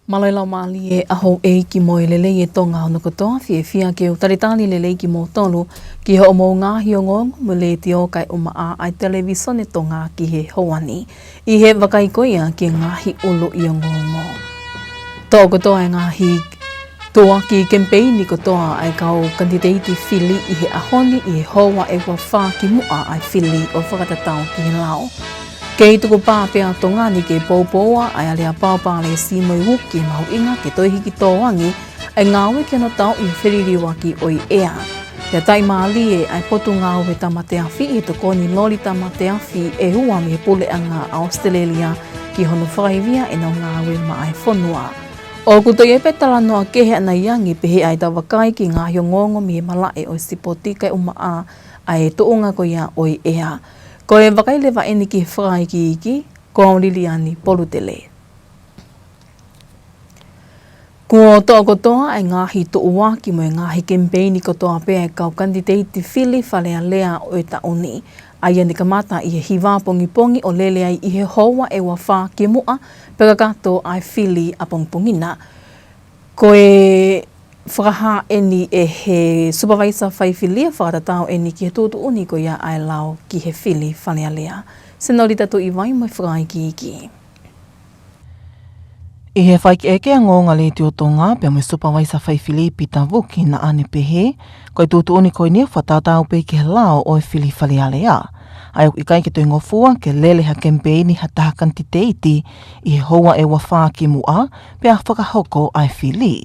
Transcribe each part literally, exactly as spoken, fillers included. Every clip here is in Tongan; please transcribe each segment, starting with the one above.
Mālō e laumālie ʻa houʻeiki mo e lelei ʻa Tonga hono kotoa, fiefia ke u talitali lelei kimoutolu ki hoʻomou ngaahi ongoongo mei he Letiō kae ʻumaʻā ʻa e Televīsone Tonga ki he houa ni. ʻI he vakai ko ia ki he ngaahi ʻuluʻi ongoongo. Toʻo kotoa e ngaahi tuʻuaki kemipeini kotoa ʻa e kau kanititeiti fili ʻi he ʻaho ni ʻi he houa ʻe ua fā ki muʻa ʻa e fili ʻo fakatatau ki he lao. Kei tukupā pē ʻa Tonga ni ke poupoua ʻa e aleapau Pālesi mo e uki mahuʻinga ke toe hiki tō ange ʻa e ngāue ki hono tauʻi e feliliuaki ʻo e ʻea. Pea taʻimālie ʻa e Potungāue Tāmate Afi ʻi he tokoni loli tāmate afi ʻe ua mei he Puleʻanga ʻAositelēlia ki hono fakaivia ʻenau ngāue maʻa e fonua. ʻOku toe ʻi ai pē talanoa kehe ʻanai ange pehē ʻa ʻetau vakai ki he ngaahi ongoongo mei he malaʻe ʻo e sipoti kae ʻumaʻā ʻa e tuʻunga ko ia ʻo e ʻea. Ko e vakai leva eni ki he fakaikiiki, ko au Liliani Polutele. Kuo toʻo kotoa e ngaahi tuʻuaki mo e ngaahi kemipeini kotoa pē ʻa e kau kanititeiti fili Fale Alea ʻo e taʻu ni. ʻA ia ne kamata ʻi he hiva pongipongi ʻo lele ai ʻi he houa ʻe ua fā ki muʻa pea kakato ʻa e fili ʻapongipongi na. Ko e fakahā eni ʻe he Supavaisa Faifili ʻa e fakatatau eni ki he tuʻutuʻuni ko ia ʻa e lao ki he fili Fale Alea. Senolita Tuʻivai mo e fakaikiiki. ʻI he fakaʻekeʻeke ʻa Ngāue ʻa e Letiō Tonga pea mo e Supavaisa Faifili Pita Vuki naʻa ne pehē, ko e tuʻutuʻuni ko eni ʻoku fakatatau pē ki he lao ʻo e fili Fale Alea. ʻA ia ʻoku ʻikai ke toe ngofua ke lele ha kemipeini ha taha kanititeiti ʻi he houa ʻe ua fā ki muʻa pea fakahoko ʻa e fili.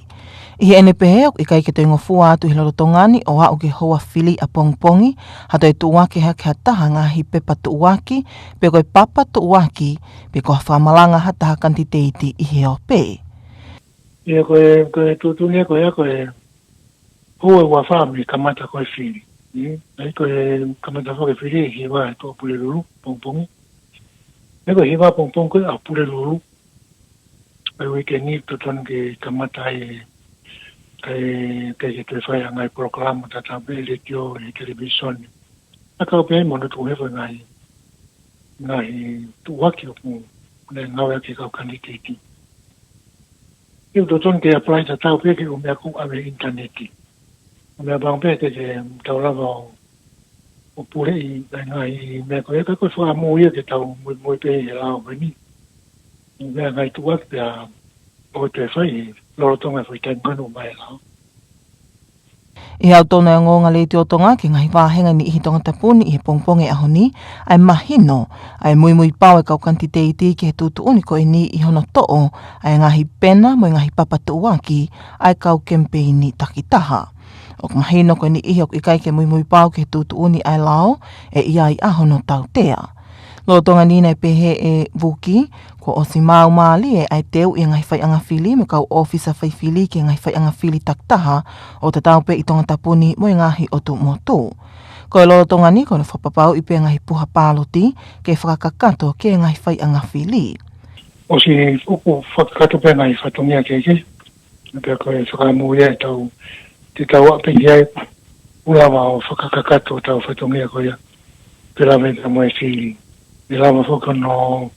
ʻI heʻene pehē ʻoku ʻikai ke toe ngofua atu ʻi he lolotonga ni ʻo aʻu ki he houa fili ʻapongipongi ha toe tuʻuaki hake ha taha ngaahi pepa tuʻuaki pe ko e papa tuʻuaki pe ko ha fakamalanga ha taha kanititeiti ʻi he ope. ʻIa ko e, ko e tuʻutuʻuni ko ia ko e houa ʻe ua fā mei he kamata ko e fili. ʻIa, ʻa ia ko e kamata foki e fili ʻi he hiva ʻi he Tuʻapulelulu pongipongi. ʻIa ko e hiva pongipongi ko e ʻaho Pulelulu. ʻA ia uike ni totonu ke kamata ai e, ʻikai ke toe fai ha ngaahi polokalama tatau pē he letiō, he televīsone. ʻA ia kau pē ai mo hono tuʻu hifo e ngaahi, ngaahi tuʻuaki ʻoku ne ngāueʻaki ʻe he kau kanititeiti. ʻIa ʻoku totonu ke apply tatau pē ki he ʻū meʻa ʻoku ʻave he ʻinitaneti. ʻA ia meʻa pango pē ke, ke tau lava ʻo, ʻo puleʻi ʻa e ngaahi meʻa ko ia ka ko e fakamoʻui ia ke tau muimui pē he lao ko eni. ʻA ia ngaahi tuʻuaki pea ʻoku toe fai he lolotonga e foʻi taimi ko eni ʻoku ʻomai e lao. ʻI he ʻaotonu ʻa e Ngāue ʻa e Letiō Tonga ki he ngaahi vāhenga ʻi he niʻihi Tongatapu ni ʻi he pongipongi ʻaho ni, ʻa e mahino ʻa e muimui pau ʻa e kau kanititeiti ki he tuʻutuʻuni ko eni ʻi hono toʻo ʻa e ngaahi pena mo e ngaahi papa tuʻuaki ʻa e kau kemipeini takitaha. ʻOku mahino ko e niʻihi ʻoku ʻikai ke muimui pau ki he tuʻutuʻuni ʻa e lao ʻe ʻi ai ʻa hono tautea. Lolotonga ni naʻe pehē ʻe Vuki, kuo ʻosi maau mālie ʻa e teuʻi e ngaahi faiʻanga fili mo e kau ʻōfisa faifili ki he ngaahi faiʻanga fili takitaha ʻo tatau pē ʻi Tongatapu ni mo e ngaahi ʻotu motu. Ko e lolotonga ni ko hono fakapapauʻi pē ngaahi puha pāloti ke fakakakato ki he ngaahi faiʻanga fili. ʻOsi ʻoku fakakakato pē ngaahi fatongia kehekehe. Pea ko e fakamoʻui ia ʻe tau, te tau aʻu pē ki ai ʻoku lava ʻo fakakakato ʻetau fatongia ko ia. Pea lava ʻe tau mo e fili. ʻE lava foki hono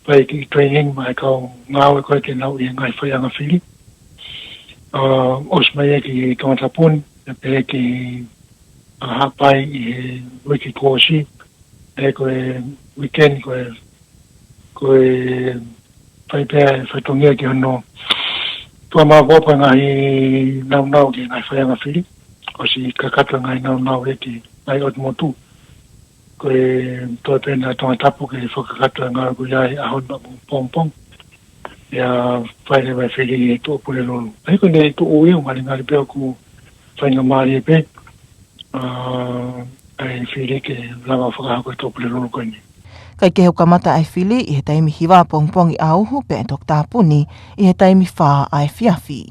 fai e kiʻi training maʻa e kau ngāue ko ia ke nau ʻi he ngaahi faiʻanga fili. ʻA, ʻosi mai ia ki Tongatapu ni, pea pehē ki ʻa Haʻapai ʻi he uike kuo ʻosi, ʻa ia ko e weekend ko e, ko e fai pē ʻa e fatongia ki hono tuʻu maʻu pē ngaahi naunau ki he ngaahi faiʻanga fili, ʻosi kakato e ngaahi naunau ia ki he ngaahi ʻotu motu. Ko e toe pē ʻa Tongatapu ke fakakakato e ngāue ko ia he ʻaho ni ʻapongipongi. ʻIa fai leva e fili ʻi he Tuʻapulelulu. ʻA ia ko eni tuʻu ia ʻoku ngalingali pē ʻoku faingamālie pē ʻa, ʻa e fili ke lava fakahoko ʻi he Tuʻapulelulu ko eni. Kae kehe ʻoku kamata ʻa e fili ʻi he taimi hiva pongipongi ʻa uhu pea ʻe toki tāpuni ʻi he taimi fā ʻa e efiafi.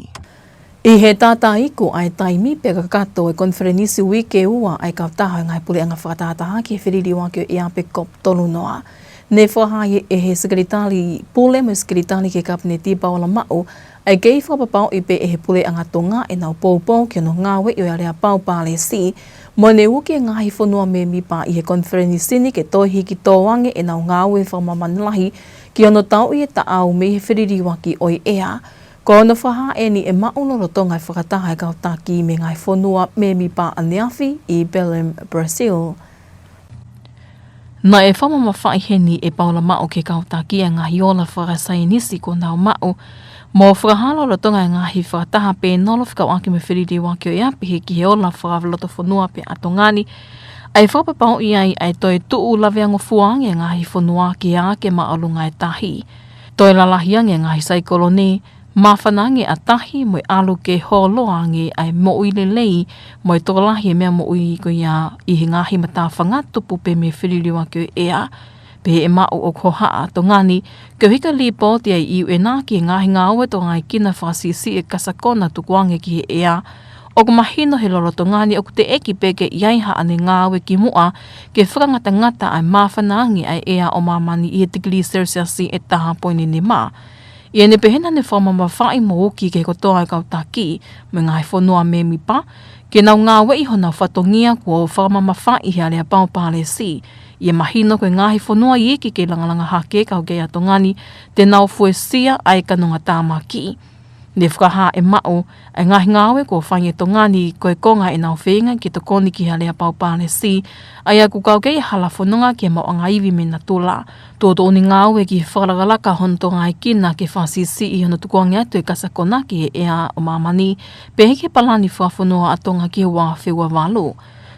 ʻI he tātā iku ʻa e taimi pea kakato e konifelenisi uike ua ʻa e kautaha ʻo e ngaahi puleʻanga fakatahataha ki he feliliuaki ʻo e ʻea pe COP tolu noa. Ne fakahā ʻe he Sekelitali Pule mo e Sekelitali ki he Kapineti Paula Maʻu, ʻa e kei fakapapauʻi pē ʻe he Puleʻanga Tonga ʻenau poupou ki hono ngāueʻi ʻo e aleapau Pālesi, mo ne uki e ngaahi fonua mēmipa ʻi he konifelenisi ni ke toe hiki tō ange ʻenau ngāue fakamāmani lahi ki hono tauʻi e taʻau mei he feliliuaki ʻo e ʻea. Ko hono fakahā ʻeni ʻe maʻu lolotonga e fakataha e kau taki mei he ngaahi fonua mēmipa ʻaneafi ʻi Belém, Brazil. Naʻe fakamamafaʻi heni ʻe Paula Maʻu ki he kau taki e ngaahi ola fakasaienisi kuo nau maʻu mo fakahā lolotonga e ngaahi fakataha pēnolo fekauʻaki mo e feliliuaki ʻo e ʻea pehē ki he ola fakalotofonua pea ʻa Tonga ni, ʻa e fakapapauʻi ai ʻa e toe tuʻu laveangofua ange e ngaahi fonua ki he ake māʻolunga e tahi, toe lalahi ange e ngaahi saikolone, māfana ange ʻa tahi mo e ʻalu ke hōloa ange ʻa e moʻui lelei mo e tokolahi e meʻa moʻui ko ia ʻi he ngaahi matāfanga tupu pē mei he feliliuaki ʻo e ʻea. Pehē ʻe Maʻu ʻoku hohaʻa ʻa Tonga ni koeʻuhi ko e lipooti ʻa e U N ki he ngaahi ngāue tokangākekina fakasiʻisiʻi e kasakona tukuange ki he ʻea. ʻOku mahino he lolotonga ni ʻoku teʻeki pē ke ʻi ai haʻane ngāue kimuʻa ke fakangatangata ʻa e māfana ange ʻa e ʻea ʻo māmani ʻi he tikilī Selesiasi ʻe taha poini nima. ʻI heʻene pehē naʻa ne fakamamafaʻi mo uki ki he kotoa e kau taki mei he ngaahi fonua mēmipa ke nau ngāueʻi honau fatongia kuo fakamamafaʻi he aleapau Pālesi, ʻi he mahino ko e ngaahi fonua iiki ke langalanga hake ka ʻoku ʻi ai ʻa Tonga ni te nau fuesia ʻa e kanongatāmaki. Ne fakahā ʻe Maʻu ʻa e ngaahi ngāue kuo fai ʻe Tonga ni ko e konga ʻenau feinga ke tokoni ki he aleapau Pālesi, ʻa ia ʻoku kau ki ai e hala fononga ki he maʻuʻanga ivi mei natula, tuʻutuʻuni ngāue ki he fakalakalaka hono tokangākekina ke fakasiʻisiʻi hono tukuange atu e kasakona ki he ʻea ʻo māmani, pehē ki he palani fakafonua ʻa Tonga ki he ua afe ua valu.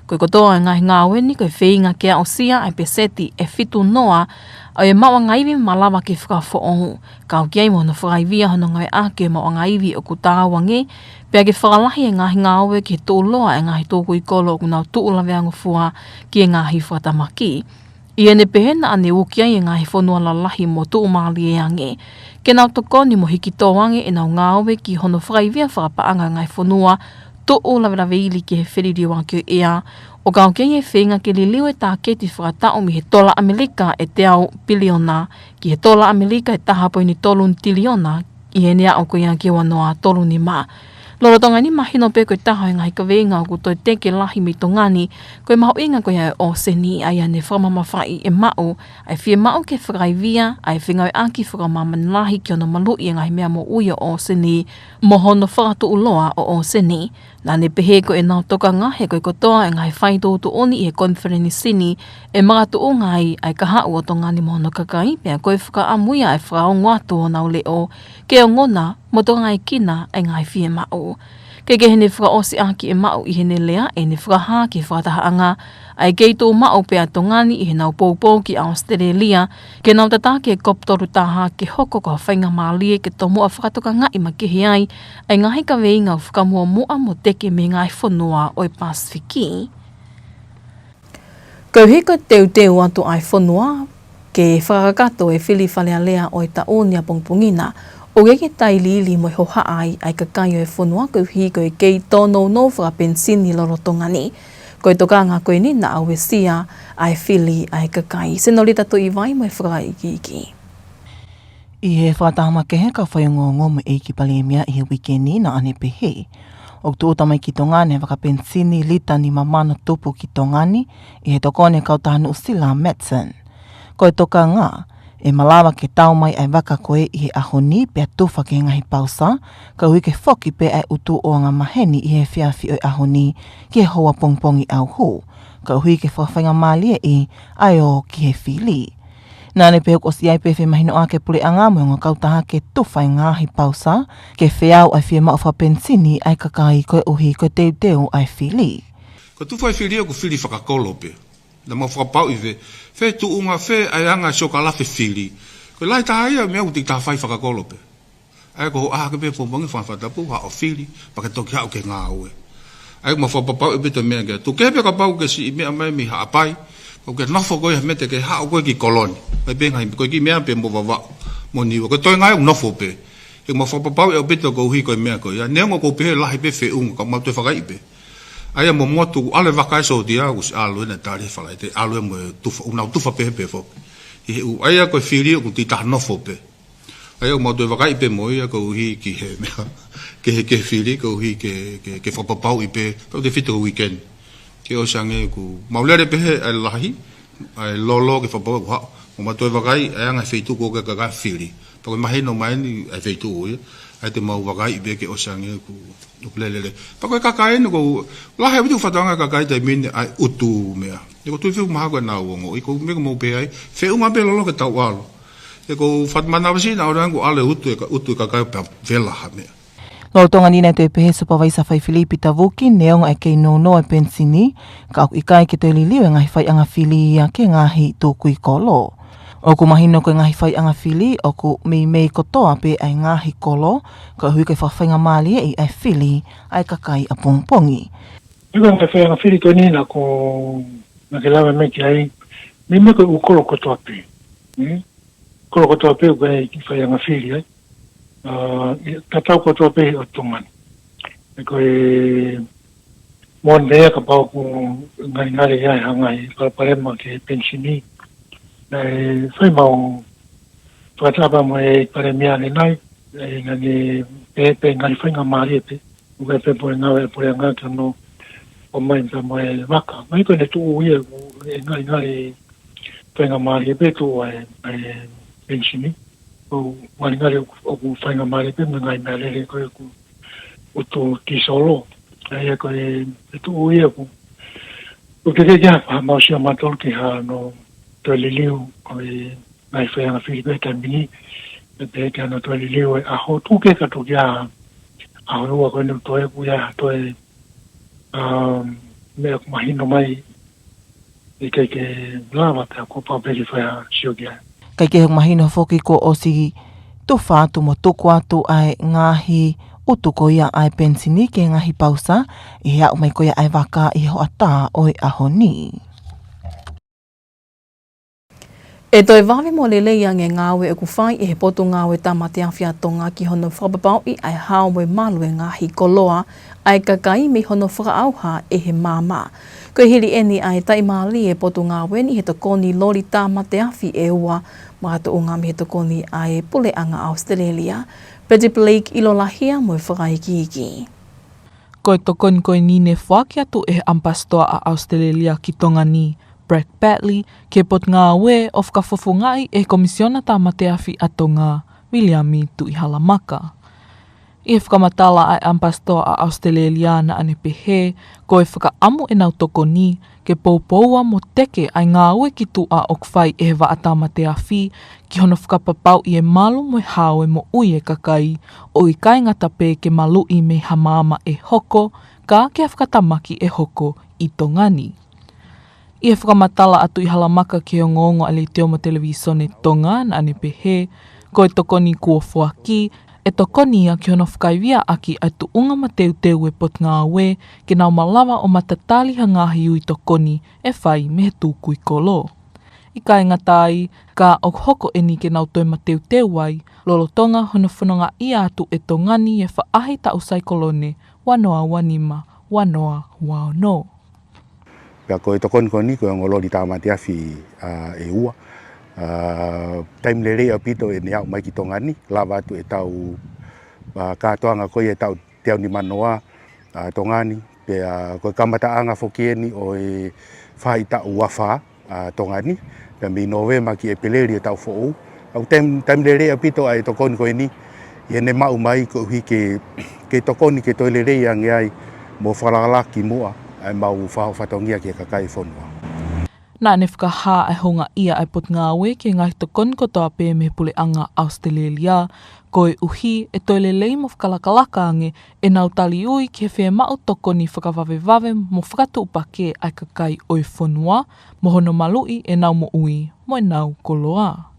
Ko e kotoa e ngaahi ngāue ni ko e feinga ke aʻusia ʻa e peseti ʻe fitu noa ʻo e maʻuʻanga ivi malava ke fakafoʻou, kau ki ai mo hono fakaivia hono ngāueʻaki e maʻuʻanga ivi ʻoku taau ange, pea ke fakalahi e ngaahi ngāue ke tuʻuloa e ngaahi tukui kolo ʻoku nau tuʻu laveangofua ki he ngaahi fakatamaki. ʻI heʻene pehē naʻa ne uki ai e ngaahi fonua lalahi mo tuʻumālie ange ke nau tokoni mo hiki tō ange ʻenau ngāue ki hono fakaivia fakapaʻanga e ngaahi fonua tuʻu lavelaveili ki he feliliuaki ʻo e ʻea, ʻo kau ki ai e feinga ke liliu e tāketi fakataʻu mei he tola ʻAmelika ʻe teau piliona ki he tola ʻAmelika ʻe taha poini tolu tiliona ʻi heʻene aʻu ko ia ki he ua noa tolu nima. Lolotonga ni mahino pē ko e taha e ngaahi kaveinga ʻoku toe teke lahi mei Tonga ni ko e mahuʻinga ko ia e ʻōseni, ʻa ia ne fakamamafaʻi ʻe Maʻu ʻa e fiemaʻu ke fakaivia ʻa e fengāueʻaki fakamāmani lahi ki hono maluʻi e ngaahi meʻa moʻui ʻo e ʻōseni mo hono fakatuʻuloa ʻo e ʻōseni. Naʻa ne pehē ko ʻenau tokanga he ko e kotoa e ngaahi faituʻutuʻuni ʻi he konifelenisi ni ʻe makatuʻunga ai ʻa e kahaʻu ʻo Tonga ni mo hono kakai, pea ko e fakaʻamu ia ʻa e fakaongo atu honau leʻo ke ongona mo tokangākekina ʻa e ngaahi fiemaʻu. Kehe heʻene fakaʻosi ʻaki ʻe Maʻu ʻi heʻene lea, ʻene fakahā ki he fakatahaʻanga ʻa e kei tuʻu maʻu pē ʻa Tonga ni ʻi heʻenau poupou ki ʻAositelēlia ke nau tataki e kopu tolu taha ke hoko ko ha faingamālie ke tomuʻa fakatokangaʻi makehe ai ʻa e ngaahi kaveinga ʻoku fakamuʻomuʻa mo teke mei he ngaahi fonua ʻo e Pasifiki. Koeʻuhi ko e teuteu atu ʻa e fonua ke fakakakato e fili Fale Alea ʻo e taʻu ni ʻapongipongi na, ʻoku ʻi ai e tailiili mo e hohaʻa ai ʻa e kakai ʻo e fonua koeʻuhi ko e kei tōnounou fakapenisini lolotonga ni. Ko e tokanga ko eni naʻa uesia ʻa e fili ʻa e kakai. Senolita Tuʻivai mo e fakaikiiki. ʻI he fakataha makehe ʻa e kau faiongoongo mo e ʻEiki Palēmia ʻi he uike ni, naʻa ne pehē ʻoku tūʻuta mai ki Tonga ni e fakapenisini lita nima mano tupu ki Tonga ni ʻi he tokoni ʻa e kautaha Nuʻusila Matson. Ko e tokanga, ʻe malava ke tau mai ʻa e vaka ko ē ʻi he ʻaho ni pea tufa ki he ngaahi pausa, koeʻuhi ke foki pē ʻa e ʻutu ʻo angamaheni ʻi he efiafi ʻo e ʻaho ni ki he houa pongipongi ʻauhū, koeʻuhi ke fakafaingamālieʻi ʻa e ō ki he fili. Naʻa ne pehē ʻoku ʻosi ʻi ai pē femahinoʻaki e puleʻanga mo e ongo kautaha ke tufa e ngaahi pausa ke feau ʻa e fiemaʻu fakapenisini ʻa e kakai koeʻuhi ko e teuteu ʻa e fili. Ko e tufa e fili ʻoku fili fakakolo pē. Naʻa mau fakapapauʻi fē, fē tuʻunga, fē ʻa e anga e siokalafi fili. Ko e lahi taha ia e meʻa ʻoku tiki taha fai fakakolo pē. ʻA ia ko hoʻo ʻā hake pē pongipongi fanga fakatapu, haʻu ʻo fili, pea ke toki haʻu ke ngāue. ʻA ia ʻoku mau fakapapauʻi pē ʻetau meʻa ke tuku kehe pē kapau ke siʻi meʻa mai mei Haʻapai, ʻoku ke nofo koe he mete ke haʻu koe ki Kolo ni. Mai pē ngaahi, ko e kiʻi meʻa pē mo Vavaʻu mo Niua. Ko e toe ngaahi ʻoku nofo pē. ʻOku mau fakapapauʻi ʻaupito koeʻuhi ko e meʻa ko ia. Neongo ʻoku pehē lahi pē feʻunga, ka mau toe fakaiʻi pē. ʻA ia mo motu, ʻalu e vaka ʻe sōtia, ʻoku siʻi ʻalu ʻena tali fala, ʻe te ʻalu ʻe mo e tufa, ʻoku nau tufa pē pē foki. ʻI he ʻū, ʻa ia ko e fili ʻoku tiki taha nofo pē. ʻA ia ʻoku mau toe vakaiʻi pē mo ia koeʻuhi ki he meʻa, ke he, ke fili, koeʻuhi ke, ke, ke fakapapauʻi pē, pea ʻoku tefito weekend. Ke ʻosi ange ʻoku mau lele pē he ʻa e lahi, ʻa e lolo ke fakapapauʻi ʻoku haʻu. Mo mau toe vakaiʻi, ʻa e anga e feituʻu ko ē ʻoku ke kakai fili. Pea ko e mahino mai eni ʻa e feituʻu ia. ʻAi te mau vakaiʻi pē ke ʻosi ange ʻoku, ʻoku lelele. Pea ko e kakai eni ʻoku, lahi ʻaupito ʻoku fakatokangaʻi ʻe he kakai taimi ni ʻa e ʻutu meʻa. He ʻoku ou tui ʻoku mahalo ko e nau ongoʻi, ko e meʻa ʻoku mou pehē ai, feʻunga pē loloto ke tau ʻalu. He ʻoku ou fakamanavasiʻi naʻa ʻoku ʻalu e ʻutu, ʻe ka-, ʻutu e kakai pea vela ha meʻa. Lolotonga ni naʻe toe pehē ʻe he Supervisor Faifilipi Tavuki, neongo e kei nounou e penisini, ka ʻoku ʻikai ke toe liliu e ngaahi faiʻanga fili ia ki he ngaahi tukui kolo. ʻOku mahino ko e ngaahi faiʻanga fili, ʻoku meimei kotoa pē ʻa e ngaahi kolo, koeʻuhi ko e fakafaingamālieʻi ʻa e fili ʻa e kakai ʻapongipongi. Ko e ngaahi faiʻanga fili ko eni naʻa ku, naʻa ke lave mai ki ai, meimei ko e ʻū kolo kotoa pē. Hmm? Kolo kotoa pē ʻoku ʻi ai e kiʻi faiʻanga fili ai. ʻA, ʻi, tatau kotoa pē ʻi Tonga ni. He ko e Mōnite ia kapau ʻoku ngalingali ia ʻe ha ngaahi palopalema ki he penisini. Naʻe fai mau fakataha pea mo e Palēmia ʻanenai, ʻe ngani pē, pē ngaahi faingamālie pē. ʻOku ʻi ai pē mo e ngāue ʻa e puleʻanga ke nau ʻomai pea mo e vaka. Mahino ko ʻene tuʻu ia ʻoku ngalingali faingamālie pē tuʻu ʻa e, ʻa e penisini. ʻOku ngalingali ʻoku, ʻoku faingamālie pē mo e ngaahi meʻalele ko ē ʻoku ʻutu tīsolo. ʻA ia ko e, e tuʻu ia ʻoku, ʻoku teʻeki ke ʻi ai ha, ha mau sio mautolu ki hano toe liliu ʻo e ngaahi faiʻanga fili ko ē taimi ni, pea teʻeki ke hano toe liliu e ʻaho, tuku ke ka tuku ia ʻaho ua ko eni ʻoku toe, ʻoku ʻi ai ha toe, um, meʻa ʻoku mahino mai ʻikai ke lava pea kuo pau pē ke fai ha sio ki ai. Kae kehe ʻoku mahino foki kuo ʻosi tufa atu mo tuku atu ʻa e ngaahi ʻutu ko ia ʻa e penisini ki he ngaahi pausa, ʻi he aʻu mai ko ia ʻa e vaka ʻi he hoʻatā ʻo e ʻaho ni. ʻE toe vave mo lelei ange e ngāue ʻoku fai ʻe he Potungāue Tāmate Afi ʻa Tonga ki hono fakapapauʻi ʻa e hao mo e malu e ngaahi koloa ʻa e kakai mei hono fakaʻauha ʻe he maama. Ko e hili eni ʻa e taʻimālie e potungāue ni he tokoni loli tāmate afi ʻe ua, makatuʻunga mei he tokoni ʻa e Puleʻanga ʻAositelēlia. Betty Blake ʻIlolahia mo e fakaikiiki. Ko e tokoni ko eni ne foaki atu ʻe he ʻAmipasitoa ʻa ʻAositelēlia ki Tonga ni, Bragg Batley, ki he Potungāue ʻo fakafofongaʻi ʻe he Komisiona Tāmate Afi ʻa Tonga, Viliami Tuʻihalamaka. ʻI he fakamatala ʻa e ʻAmipasitoa ʻa ʻAositelēlia naʻa ne pehē, ko e fakaʻamu ʻenau tokoni, ke poupoua mo teke ʻa e ngāue ki tuʻa ʻoku fai ʻe he vaʻa tāmate afi, ki hono fakapapauʻi e malu mo e hao e moʻui e kakai, ʻo ʻikai ngata pē ke maluʻi mei ha maama ʻe hoko, ka ki ha fakatamaki ʻe hoko ʻi Tonga ni. ʻI he fakamatala ʻa Tuʻihalamaka ki he ongoongo ʻa e Letiō mo e Televīsone Tonga naʻa ne pehē, ko e tokoni kuo foaki, ʻe tokoni ia ki hono fakaivia ʻaki ʻa e tuʻunga mateuteu e Potungāue, ke nau malava ʻo matatali ha ngaahi ui tokoni ʻe fai mei he tukui kolo. ʻIkai ngata ai, ka ʻoku hoko eni ke nau toe mateuteu ai, lolotonga hono fonongaʻia atu e Tonga ni ʻi he faʻahi taʻu saikolone ua noa ua nima, ua noa ua ono. Pea ko e tokoni ko eni ko e ongo loli tāmate afi, ʻa, ʻe ua. ʻA, taimi lelei ʻaupito ʻene aʻu mai ki Tonga ni, lava atu e tau, ʻa, kātoanga ko ia e taʻu teau nima noa, ʻa, Tonga ni. Pea ko e kamataʻanga foki eni ʻo e faʻahi taʻu ua fā, ʻa, Tonga ni. Pea mei Nōvema ki ʻEpeleli e taʻu foʻou. ʻA, taimi, taimi lelei ʻaupito ʻa e tokoni ko eni, ʻi heʻene maʻu mai koeʻuhi ke, ke tokoni ke toe lelei ange ai mo fakalakalaka ki muʻa ʻa e mau faʻu fatongia ki he kakai e fonua. Naʻa ne fakahā ʻa e houngaʻia ʻa e Potungāue ki he ngaahi tokoni kotoa pē mei he Puleʻanga ʻAositelēlia, koeʻuhi ʻe toe lelei mo fakalakalaka ange ʻenau taliui ki he fiemaʻu tokoni fakavavevave mo fakatuʻupakē ʻa e kakai ʻo e fonua, mo hono maluʻi ʻenau moʻui mo ʻenau koloa.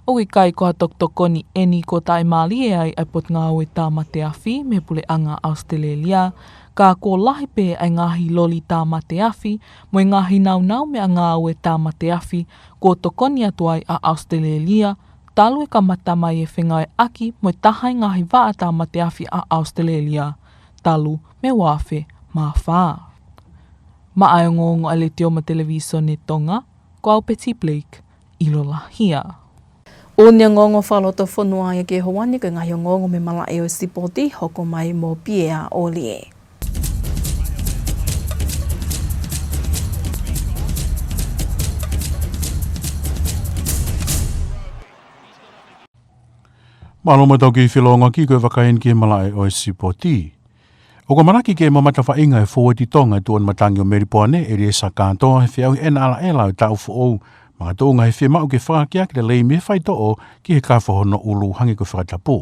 ʻOku ʻikai ko ha tokoni eni kuo taʻimālie ai ʻa e Potungāue Tāmate Afi mei he Puleʻanga ʻAositelēlia, ka kuo lahi pē ʻa e ngaahi loli tāmate afi mo e ngaahi nāunau meʻangāue tāmate afi kuo tokoni atu ai ʻa ʻAositelēlia, talu e kamata mai e fengāueʻaki mo e taha e ngaahi vaʻa tāmate afi ʻa ʻAositelēlia, talu mei he ua afe mā fā. Maʻa e ongoongo ʻa e Letiō mo e Televīsone Tonga, ko au Betty Blake, ʻIlolahia. ʻOku ne ongoongo fakalotofonua ia ki he houa ni, ko e ngaahi ongoongo mei he malaʻe ʻo e sipoti, hoko mai mo Piea ʻOlie. Mālō mo e tau kiʻi felōngoaki, ko e vakai eni ki he malaʻe ʻo e sipoti. ʻOku ʻamanaki ke mamata faʻinga e fōueti Tonga ʻi he tuʻumatangi ʻo Melipoane, ʻEliesa Kātoa, he feʻauhi ʻena ʻalaʻela ʻo e taʻu foʻou, makatuʻunga he fiemaʻu ke fakaakeake lelei mei he faitoʻo ki he kafo hono ʻulu hangē ko e fakatapu.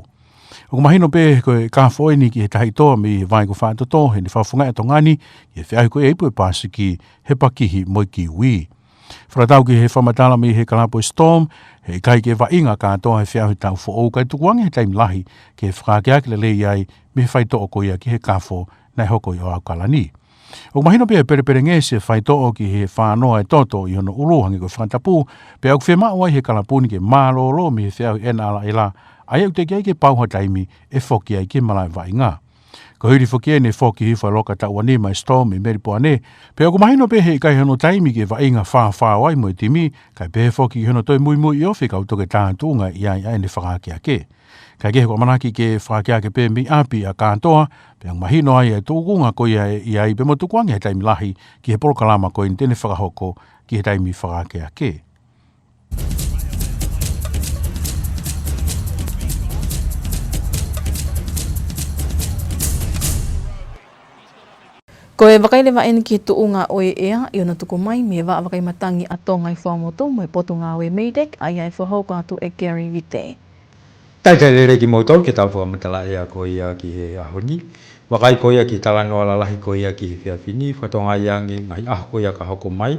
ʻOku mahino pē ko e kafo eni ki he tahito mei he vai ko Faʻatoto, heʻene fakafofongaʻi ʻa Tonga ni ki he feʻauhi ko ia ʻi he ipu ʻo e pāsiki he pakihi mo e kiwi. Fakatatau ki he fakamatala mei he kalapu ʻo e Storm, he ʻikai ke vaʻinga Kātoa he feʻauhi taʻu foʻou, kae tukuange he taimi lahi ke fakaakeake lelei ai mei he faitoʻo ko ia ki he kafo naʻe hoko ʻi ʻAokalani. ʻOku mahino pē ʻe pelepelengesi e faitoʻo ki he fānoa e toto ʻi hono ʻulu hangē ko e fakatapu, pea ʻoku fiemaʻu ai he kalapu ni ke mālōlō mei he feʻauhi ʻena ʻalaʻela, ʻa ia ʻoku teʻeki ai ke pau ha taimi ʻe foki ai ki he malaʻe vaʻinga. Ko e hili foki eni e foki hifo e loka taʻu ua nima ʻa e Storm ʻi Melipoane, pea ʻoku mahino pē he ʻikai hono taimi ke vaʻinga fāfā ai mo e timi, kae pehē foki ki hono toe muimui ʻi ofi e kau toketā tuʻunga ʻi ai ʻa ʻene fakaakeake. Kae kehe, ʻoku ʻamanaki ke fakaakeake pē mei ʻapi ʻa Kātoa, pea ʻoku mahino ai e tuʻunga ko ia ʻe ʻi ai pea mo tukuange he taimi lahi ki he polokalama ko eni te ne fakahoko ki he taimi fakaakeake. Ko e vakai leva eni ki he tuʻunga ʻo e ʻea ʻi hono tuku mai mei he Vaʻa Vakai Matangi ʻa Tonga ʻi Fuaʻamotu mo e Potungāue MEIDECC, ʻa ia ʻe fakahoko atu ʻe Gary Vite. Talitali lelei kimoutolu ki heʻetau fakamatala ʻea ko ia ki he ʻaho ni. Vakai ko ia ki he talanoa lalahi ko ia ki he efiafi ni, fakatokangaʻi ange ngaahi ʻaho ko ia ka hoko mai,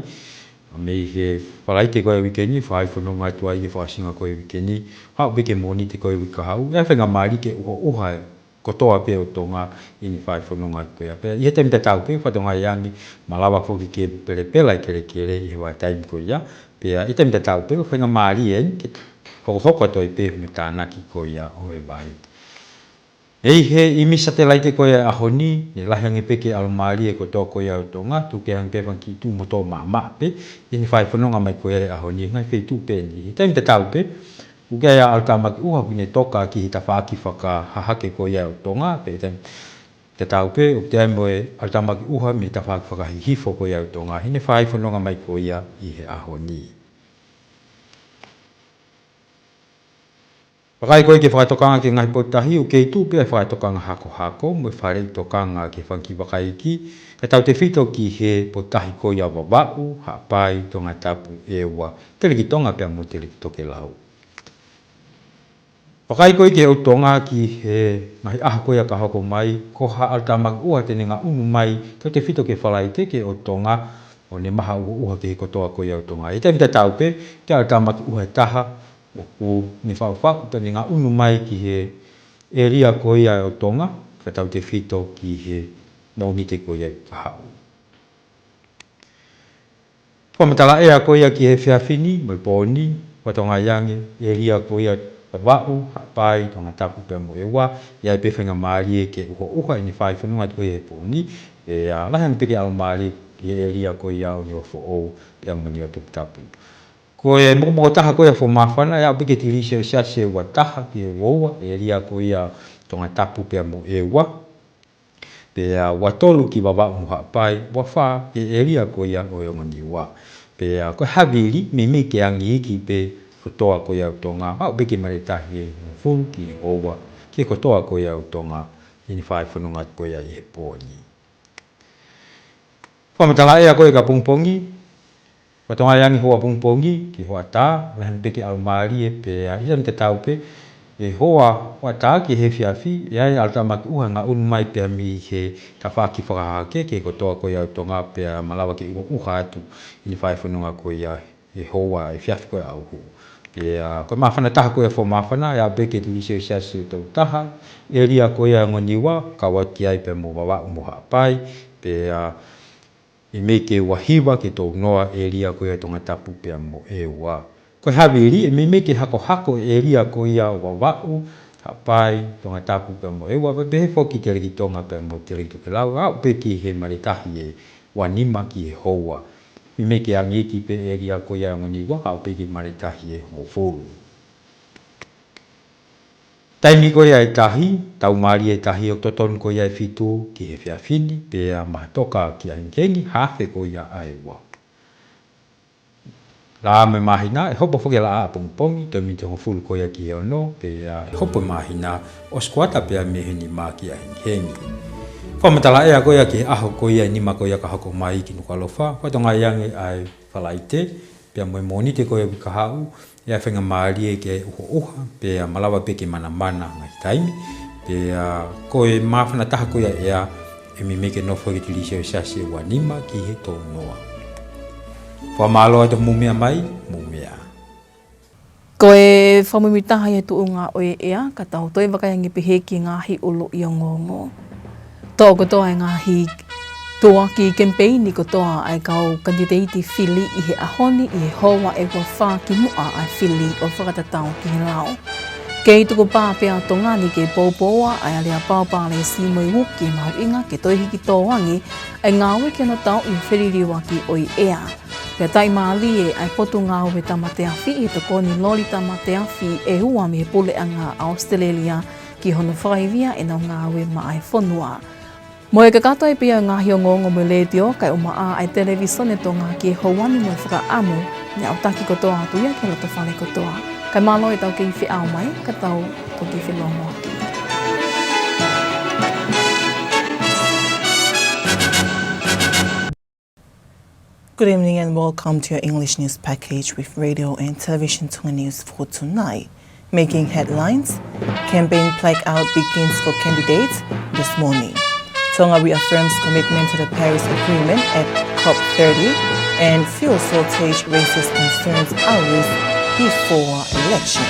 mei he Falaite ko ia uike ni, fai fononga atu ai ki he Fakasinga ko ia uike ni, aʻu pē ki he Mōnite ko ia uike kahaʻu, ʻe faingamālie ke ʻuhoʻuha kotoa pē ʻo Tonga ʻi he fai fononga ko ia. Pea ʻi he taimi tatau pē, fakatokangaʻi ange, malava foki ke pelepela e kelekele ʻi he vahaʻa taimi ko ia. Pea ʻi he taimi tatau pē, faingamālie eni ke hokohoko atu ai pē mo e tānaki ko ia ʻo e vai. ʻI he ʻimi satelaite ko ia ʻaho ni, ʻe lahi ange pē ke ʻalomālie kotoa ko ia ʻo Tonga, tuku kehe ange pē fanga kiʻi tuʻu motuʻa maʻamaʻa pē, ʻi he fai fononga mai ko ia ʻaho ni, ngaahi feituʻu pē eni. ʻI he taimi tatau pē, ʻoku ʻi ai ʻa e ʻalu tāmaki ʻuha ʻoku ne toka ki he tafaʻaki fakahahake ko ia ʻo Tonga, pea ʻi he taimi tatau pē, ʻoku ʻi ai mo e ʻalu tāmaki ʻuha mei he tafaʻaki fakahihifo ko ia ʻo Tonga, ʻi he fai fononga mai ko ia ʻi he ʻaho ni. Vakai ko ia ki he fakatokanga ki he ngaahi potutahi, ʻoku kei tuʻu pē ʻa e fakatokanga hakohako mo e faleʻi tokanga ki he fanga kiʻi vakai iiki, kae tautefito ki he potutahi ko ia Vavaʻu, Haʻapai, Tongatapu, ʻEua, Telekitonga pea mo Telekitokelau. Vakai ko ia ki he ʻotu Tonga ki he ngaahi ʻaho ko ia ka hoko mai, ko ha ʻalu tāmaki ʻuha te ne ngaʻunu mai, tautefito ki he Falaite ki he ʻotu Tonga, ʻo ne maha ʻuhoʻuha ki he kotoa ko ia ʻo Tonga. ʻI he taimi tatau pē, ko e ʻalu tāmaki ʻuha ʻe taha, ʻoku ne faʻufaʻu pea ne ngaʻunu mai ki he ʻēlia ko ia ʻo Tonga, kae tautefito ki he Mōnite ko ia ʻi kahaʻu. Fakamatala ʻea ko ia ki he efiafi ni mo e pō ni, fakatokangaʻi ange, ʻēlia ko ia Vavaʻu, Haʻapai, Tongatapu pea mo ʻEua, ʻe ʻi ai pē faingamālie ke ʻuhoʻuha ʻi he fai fononga ko ia he pō ni, ʻe lahi ange pē ke ʻalomālie ki he ʻēlia ko ia ʻo Niuafoʻou pea mo Niuatoputapu. Ko e mokomoko taha ko ia ʻo e Fuaʻa Māfana, ʻe aʻu pē ki he tigilī selesiasi ʻe ua taha ki he ua ua, ʻēlia ko ia Tongatapu pea mo ʻEua. Pea ua tolu ki Vavaʻu mo Haʻapai, ua fā ki he ʻēlia ko ia ʻo e Ongo Niua. Pea ko e havili, meimei ke angi iiki pē kotoa ko ia ʻo Tonga, aʻu pē ki he male tahi ʻe hongofulu ki he ua ua, ki he kotoa ko ia ʻo Tonga, ʻi he fai fononga ko ia ʻi he pō ni. Fakamatala ʻea ko ia ki he pongipongi, fakatokangaʻi ange hoʻatā pongipongi ki he hoʻatā, lahi ange pē ke ʻalomālie pea ʻi he taimi tatau pē, ʻe hoʻa, hoʻatā ki he efiafi, ʻe ʻi ai ʻalu tāmaki ʻuha ngaʻunu mai pea mei he tafaʻaki fakahahake ki he kotoa ko ia ʻo Tonga pea malava ke ʻuhoʻuha atu ʻi he fai fononga ko ia he hoʻatā efiafi ko ia ʻauhu. Pea ko e māfana taha ko ia ʻo e Fuaʻa Māfana, ʻe aʻu pē ki he tigilī selesiasi ʻe tolu taha, ʻēlia ko ia ʻo e Ongo Niua, kau atu ki ai pea mo Vavaʻu mo Haʻapai, pea ʻe meimei ke ua hiva ki he tolu noa ʻēlia ko ia ʻo Tongatapu pea mo ʻEua. Ko e havili, ʻe meimei ke hakohako ʻēlia ko ia ʻo Vavaʻu, Haʻapai, Tongatapu pea mo ʻEua, pea pehē foki Telekitonga pea mo Telekitokelau, aʻu pē ki he male tahi ʻe ua nima ki he ua ua. Meimei ke angi iiki pē ʻēlia ko ia ʻo e Ongo Niua, aʻu pē ki he male tahi ʻe hongofulu. Taimi ko ia ʻe tahi, taumālie ʻe tahi ʻoku totonu ko ia ʻe fitu ki he efiafi ni, pea maha toka ki ʻahengihengi, haafe ko ia ʻa e ua. Laʻā mo e māhina, ʻe hopo foki e laʻā ʻapongipongi, toe miniti hongofulu ko ia ki he ono, pea ʻe hopo e māhina, ʻosi kuata pē ia mei he nima ki ʻahengihengi. Fakamatala ʻea ko ia ki he ʻaho ko ia ʻe nima ko ia ka hoko mai ki Nukuʻalofa, fakatokangaʻi ange ʻa e Falaite, pea mo e Mōnite ko ia ʻi he kahaʻu, ʻe ʻi ai e faingamālie ke ʻuhoʻuha, pea malava pē ke manamana ngaahi taimi, pea ko e māfana taha ko ia ʻea, ʻe meimei ke nofo ki he tīlisi ʻo e Selsiasi ʻe ua nima ki he tolu noa. Fakamālō atu hoʻomou meʻa mai, mou meʻa. Ko e fakamuimui taha ʻi he tuʻunga ʻo e ʻea, ka tau toe vakai ange pehē ki he ngaahi ʻuluʻi ongoongo. Toʻo kotoa e ngaahi tuʻuaki kemipeini kotoa ʻa e kau kanititeiti fili ʻi he ʻaho ni ʻi he houa ʻe ua fā kimuʻa ʻa e fili ʻo fakatatau ki he lao. Kei tukupā pē ʻa Tonga ni ke poupoua ʻa e aleapau Pālesi mo e uki mahuʻinga ke toe hiki tō ange ʻa e ngāue ki hono tauʻi e feliliuaki ʻo e ʻea. Pea taʻimālie ʻa e Potungāue Tāmate Afi ʻi he tokoni loli tāmate afi ʻe ua mei he Puleʻanga ʻAositelēlia ki hono fakaivia ʻenau ngāue maʻa e fonua. Mo e kakato ai pē ia ʻo e ngaahi ongoongo mei he letiō, kae ʻumaʻā ʻa e Televīsone Tonga ki he houa ni mo e fakaʻamu, ne aʻutaki kotoa atu ia ki he lotofale kotoa. Kae mālō e tau kei feʻao mai, ka tau toki felōngoaki. Good evening and welcome to your English news package with Radio and Television Tonga News for tonight. Making headlines, campaign blackout begins for candidates this morning. Tonga reaffirms commitment to the Paris Agreement at COP thirty, and fuel shortage raises concerns hours before election.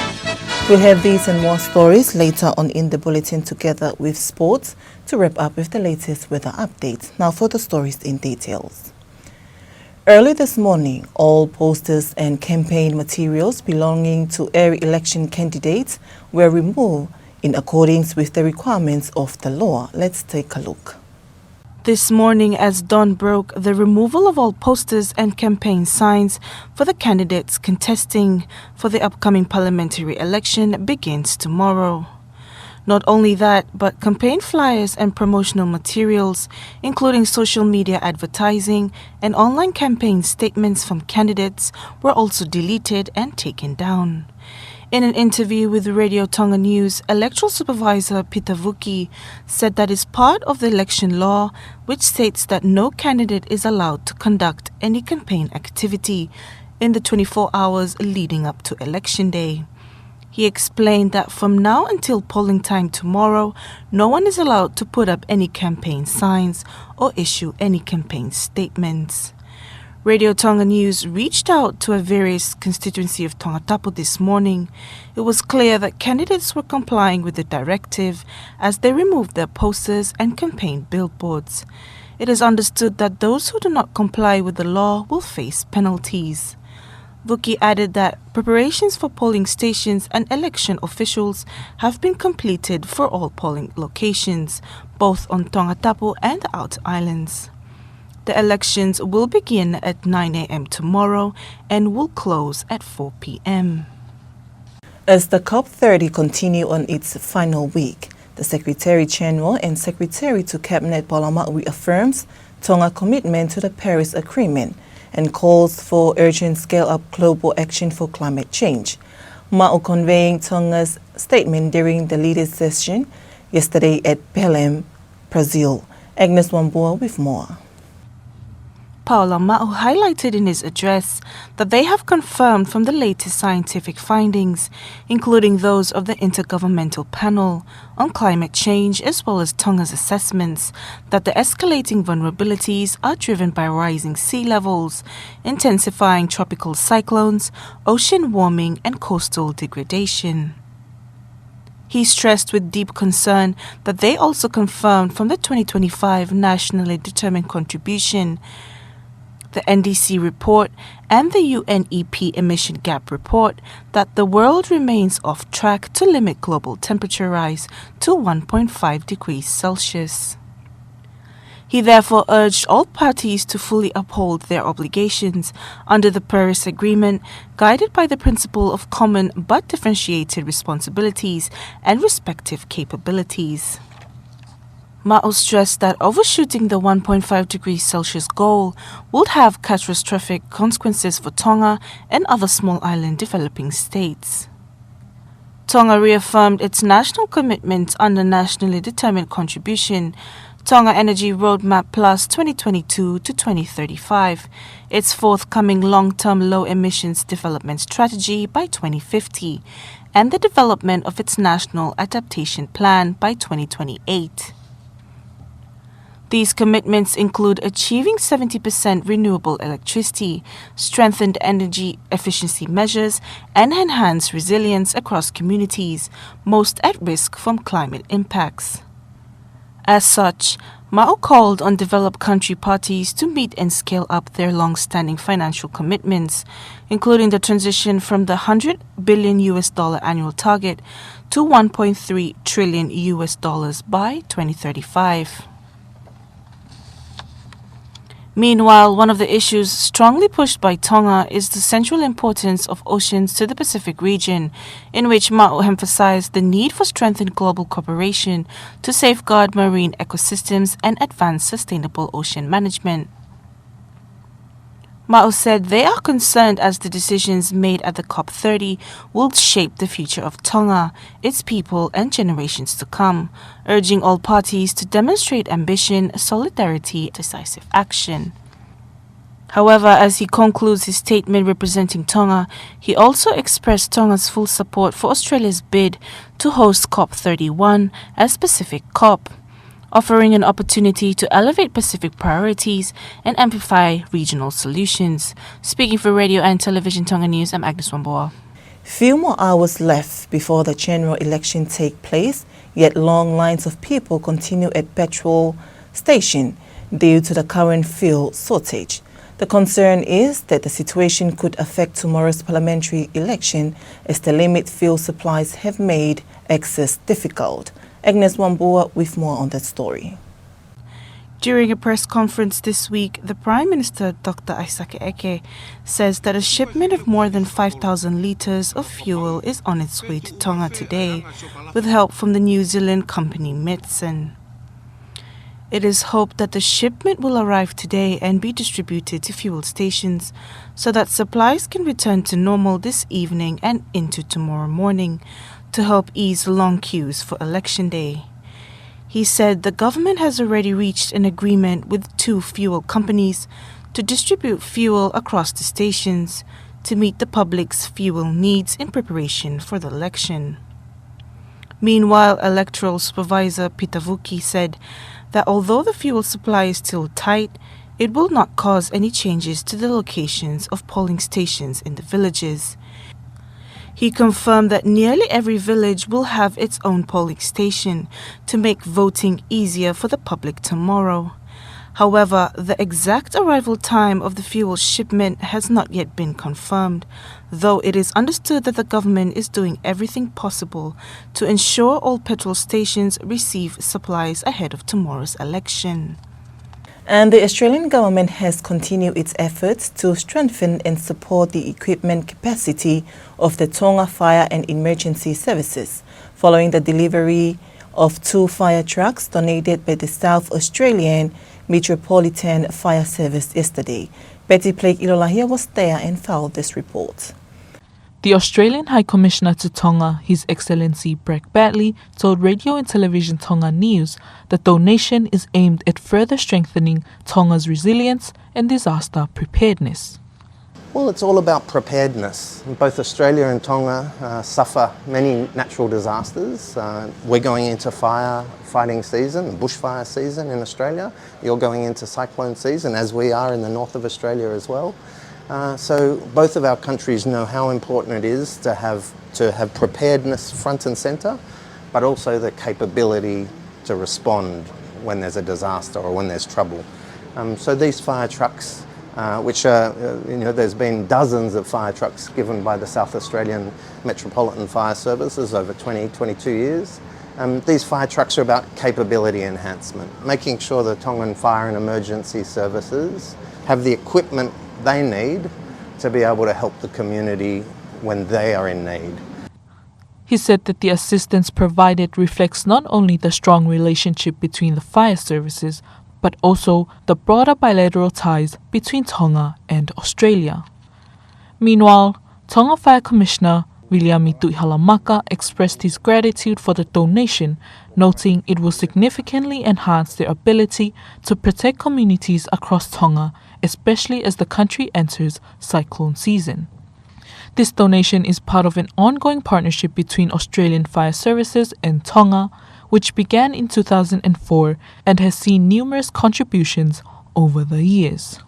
We'll have these and more stories later on in the bulletin, together with sports, to wrap up with the latest weather updates. Now for the stories in details. Early this morning, all posters and campaign materials belonging to every election candidate were removed in accordance with the requirements of the law. Let's take a look. This morning, as dawn broke, the removal of all posters and campaign signs for the candidates contesting for the upcoming parliamentary election begins tomorrow. Not only that, but campaign flyers and promotional materials, including social media advertising and online campaign statements from candidates, were also deleted and taken down. In an interview with Radio Tonga News, Electoral Supervisor Peter Vuki said that is part of the election law, which states that no candidate is allowed to conduct any campaign activity in the twenty-four hours leading up to election day. He explained that from now until polling time tomorrow, no one is allowed to put up any campaign signs or issue any campaign statements. Radio Tonga News reached out to a various constituency of Tongatapu this morning. It was clear that candidates were complying with the directive as they removed their posters and campaign billboards. It is understood that those who do not comply with the law will face penalties. Vuki added that preparations for polling stations and election officials have been completed for all polling locations, both on Tongatapu and the outer islands. The elections will begin at nine a.m. tomorrow and will close at four p.m. As the COP thirty continue on its final week, the Secretary General and Secretary to Cabinet Paul Lamaʻu reaffirms Tonga commitment to the Paris Agreement and calls for urgent scale-up global action for climate change. Maʻu conveying Tonga's statement during the leaders' session yesterday at Belém, Brazil. Agnes Wambua with more. Paul Lamaʻu highlighted in his address that they have confirmed from the latest scientific findings, including those of the Intergovernmental Panel on Climate Change as well as Tonga's assessments, that the escalating vulnerabilities are driven by rising sea levels, intensifying tropical cyclones, ocean warming and coastal degradation. He stressed with deep concern that they also confirmed from the twenty twenty-five Nationally Determined Contribution, the N D C report, and the U N E P emission gap report that the world remains off track to limit global temperature rise to one point five degrees Celsius. He therefore urged all parties to fully uphold their obligations under the Paris Agreement, guided by the principle of common but differentiated responsibilities and respective capabilities. Ma'u stressed that overshooting the one point five degrees Celsius goal would have catastrophic consequences for Tonga and other small island developing states. Tonga reaffirmed its national commitment under Nationally Determined Contribution, Tonga Energy Roadmap Plus twenty twenty-two to twenty thirty-five, its forthcoming long-term low emissions development strategy by twenty fifty, and the development of its national adaptation plan by twenty twenty-eight. These commitments include achieving seventy percent renewable electricity, strengthened energy efficiency measures, and enhanced resilience across communities most at risk from climate impacts. As such, Ma'u called on developed country parties to meet and scale up their long-standing financial commitments, including the transition from the hundred billion U S dollar annual target to one point three trillion U S dollars by twenty thirty-five. Meanwhile, one of the issues strongly pushed by Tonga is the central importance of oceans to the Pacific region, in which Ma'u emphasized the need for strengthened global cooperation to safeguard marine ecosystems and advance sustainable ocean management. Ma'u said they are concerned as the decisions made at the COP thirty will shape the future of Tonga, its people, and generations to come, urging all parties to demonstrate ambition, solidarity, decisive action. However, as he concludes his statement representing Tonga, he also expressed Tonga's full support for Australia's bid to host COP thirty-one as Pacific COP, offering an opportunity to elevate Pacific priorities and amplify regional solutions. Speaking for Radio and Television Tonga News, I'm Agnes Wambua. Few more hours left before the general election take place, yet long lines of people continue at petrol station due to the current fuel shortage. The concern is that the situation could affect tomorrow's parliamentary election, as the limit fuel supplies have made access difficult. Agnes Wambua with more on that story. During a press conference this week, the Prime Minister, Doctor Isaac Eke, says that a shipment of more than five thousand litres of fuel is on its way to Tonga today, with help from the New Zealand company Metson. It is hoped that the shipment will arrive today and be distributed to fuel stations so that supplies can return to normal this evening and into tomorrow morning to help ease long queues for election day. He said the government has already reached an agreement with two fuel companies to distribute fuel across the stations to meet the public's fuel needs in preparation for the election. Meanwhile, Electoral Supervisor Peter Vuki said that although the fuel supply is still tight, it will not cause any changes to the locations of polling stations in the villages. He confirmed that nearly every village will have its own polling station to make voting easier for the public tomorrow. However, the exact arrival time of the fuel shipment has not yet been confirmed, though it is understood that the government is doing everything possible to ensure all petrol stations receive supplies ahead of tomorrow's election. And the Australian government has continued its efforts to strengthen and support the equipment capacity of the Tonga Fire and Emergency Services, following the delivery of two fire trucks donated by the South Australian Metropolitan Fire Service yesterday. Betty Blake Ilolahia was there and filed this report. The Australian High Commissioner to Tonga, His Excellency Bragg Batley, told Radio and Television Tonga News the donation is aimed at further strengthening Tonga's resilience and disaster preparedness. Well, it's all about preparedness. Both Australia and Tonga, uh, suffer many natural disasters. Uh, we're going into fire fighting season, bushfire season in Australia. You're going into cyclone season, as we are in the north of Australia as well. Uh, so both of our countries know how important it is to have, to have preparedness front and centre, but also the capability to respond when there's a disaster or when there's trouble. Um, so these fire trucks, uh, which are, uh, you know, there's been dozens of fire trucks given by the South Australian Metropolitan Fire Services over twenty, twenty-two years. Um, these fire trucks are about capability enhancement, making sure the Tongan Fire and Emergency Services have the equipment they need to be able to help the community when they are in need. He said that the assistance provided reflects not only the strong relationship between the fire services, but also the broader bilateral ties between Tonga and Australia. Meanwhile, Tonga Fire Commissioner Viliami Tuʻihalamaka expressed his gratitude for the donation, noting it will significantly enhance their ability to protect communities across Tonga, especially as the country enters cyclone season. This donation is part of an ongoing partnership between Australian Fire Services and Tonga, which began in two thousand and four and has seen numerous contributions over the years.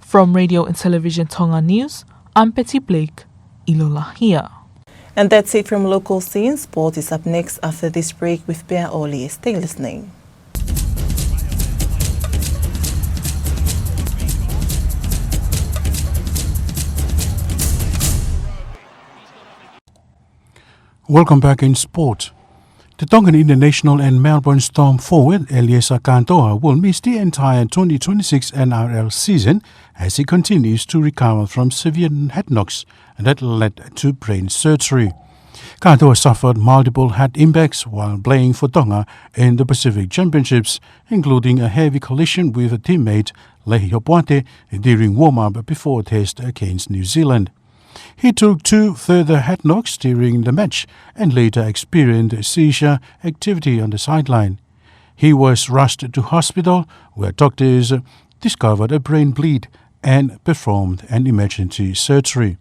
From Radio and Television Tonga News, I'm Betty Blake, ʻIlolahia. And that's it from local scenes. Sport is up next after this break with Pea Oli. Stay listening. Welcome back in sport. The Tongan international and Melbourne Storm forward, Eliesa Katoa, will miss the entire twenty twenty-six N R L season as he continues to recover from severe head knocks that led to brain surgery. Katoa suffered multiple head impacts while playing for Tonga in the Pacific Championships, including a heavy collision with a teammate, Lehi Hopoate, during warm-up before a test against New Zealand. He took two further head knocks during the match and later experienced seizure activity on the sideline. He was rushed to hospital, where doctors discovered a brain bleed and performed an emergency surgery.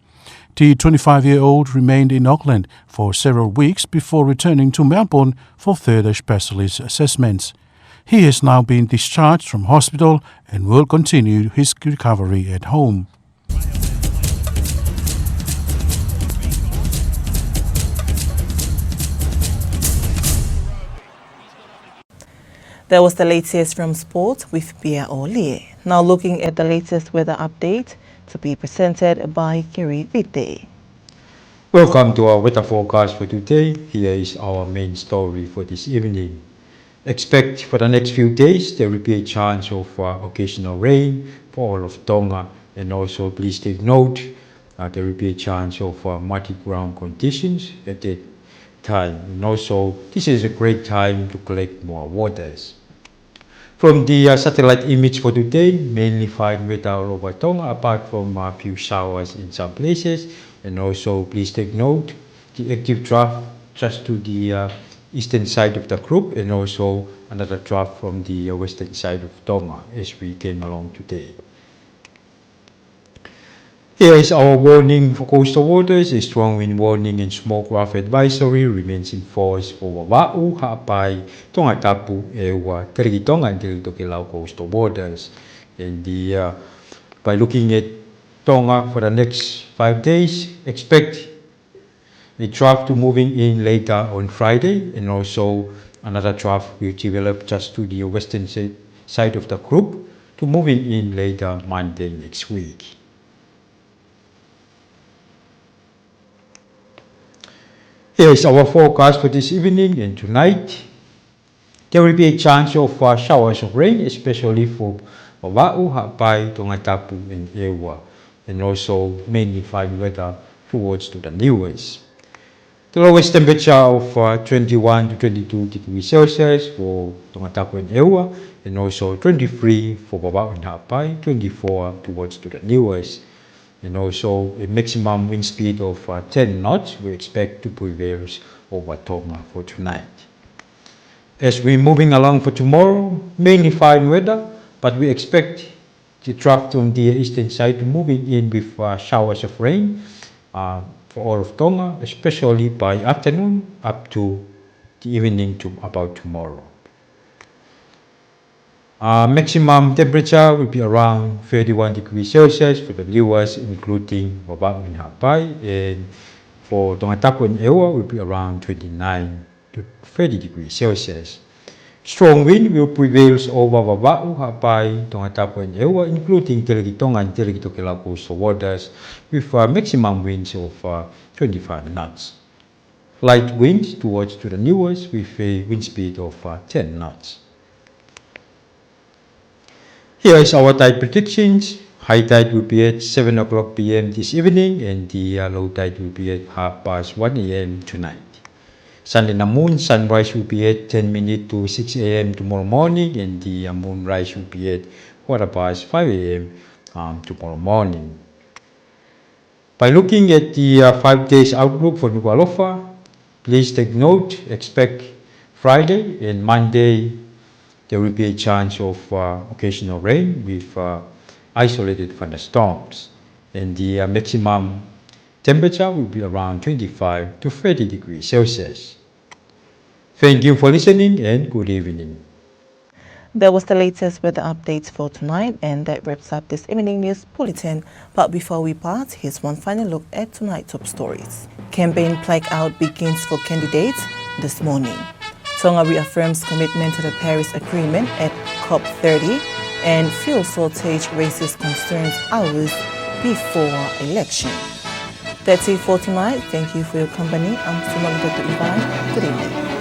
The twenty-five-year-old remained in Auckland for several weeks before returning to Melbourne for further specialist assessments. He has now been discharged from hospital and will continue his recovery at home. That was the latest from sport with Pea Oli. Now looking at the latest weather update to be presented by Kerry Vite. Welcome to our weather forecast for today. Here is our main story for this evening. Expect for the next few days, there will be a chance of, uh, occasional rain for all of Tonga. And also, please take note, uh, there will be a chance of, uh, muddy ground conditions at that time. And also, this is a great time to collect more waters. From the, uh, satellite image for today, mainly fine weather all over Tonga, apart from a few showers in some places. And also, please take note, the active trough just to the, uh, eastern side of the group, and also another trough from the, uh, western side of Tonga as we came along today. Here is our warning for coastal waters. A strong wind warning and small craft advisory remains in force for Vavaʻu, Haʻapai, Tongatapu, ʻEua, Telekitonga, and Telekitokelau coastal waters. And the, uh, by looking at Tonga for the next five days, expect a trough to moving in later on Friday, and also another trough will develop just to the western si-, side of the group to moving in later Monday next week. Here is our forecast for this evening and tonight. There will be a chance of, uh, showers of rain, especially for Vavaʻu, Haʻapai, Tongatapu, and ʻEua, and also mainly fine weather towards to the Niuas. The lowest temperature of, uh, twenty-one to twenty-two degrees Celsius for Tongatapu and ʻEua, and also twenty-three for Vavaʻu and Haʻapai, twenty-four towards to the Niuas. And also a maximum wind speed of, uh, ten knots we expect to prevail over Tonga for tonight. As we're moving along for tomorrow, mainly fine weather, but we expect the trough on the eastern side moving in with, uh, showers of rain, uh, for all of Tonga, especially by afternoon up to the evening to about tomorrow. Uh, maximum temperature will be around thirty-one degrees Celsius for the Niuas, including Vavaʻu and Haʻapai, and for Tongatapu and ʻEua will be around twenty-nine to thirty degrees Celsius. Strong wind will prevail over Vavaʻu, Haʻapai, Tongatapu and ʻEua, including Telekitonga and Telekitokelau coastal waters, with, uh, maximum winds of, uh, twenty-five knots. Light wind towards to the Niuas with a wind speed of, uh, ten knots. Here is our tide predictions. High tide will be at seven o'clock P M this evening, and the, uh, low tide will be at half past one A M tonight. Sunday na moon, sunrise will be at ten minutes to six a m tomorrow morning, and the uh, moonrise will be at quarter past five a m um, tomorrow morning. By looking at the uh, five days outlook for Nukuʻalofa, please take note, expect Friday and Monday there will be a chance of uh, occasional rain with uh, isolated thunderstorms. And the uh, maximum temperature will be around twenty-five to thirty degrees Celsius. Thank you for listening and good evening. That was the latest weather updates for tonight, and that wraps up this evening news bulletin. But before we part, here's one final look at tonight's top stories. Campaign blackout begins for candidates this morning. Tonga reaffirms commitment to the Paris Agreement at COP thirty, and fuel shortage raises concerns hours before election. That's it for tonight. Thank you for your company. I'm Simon Ivan. Good evening.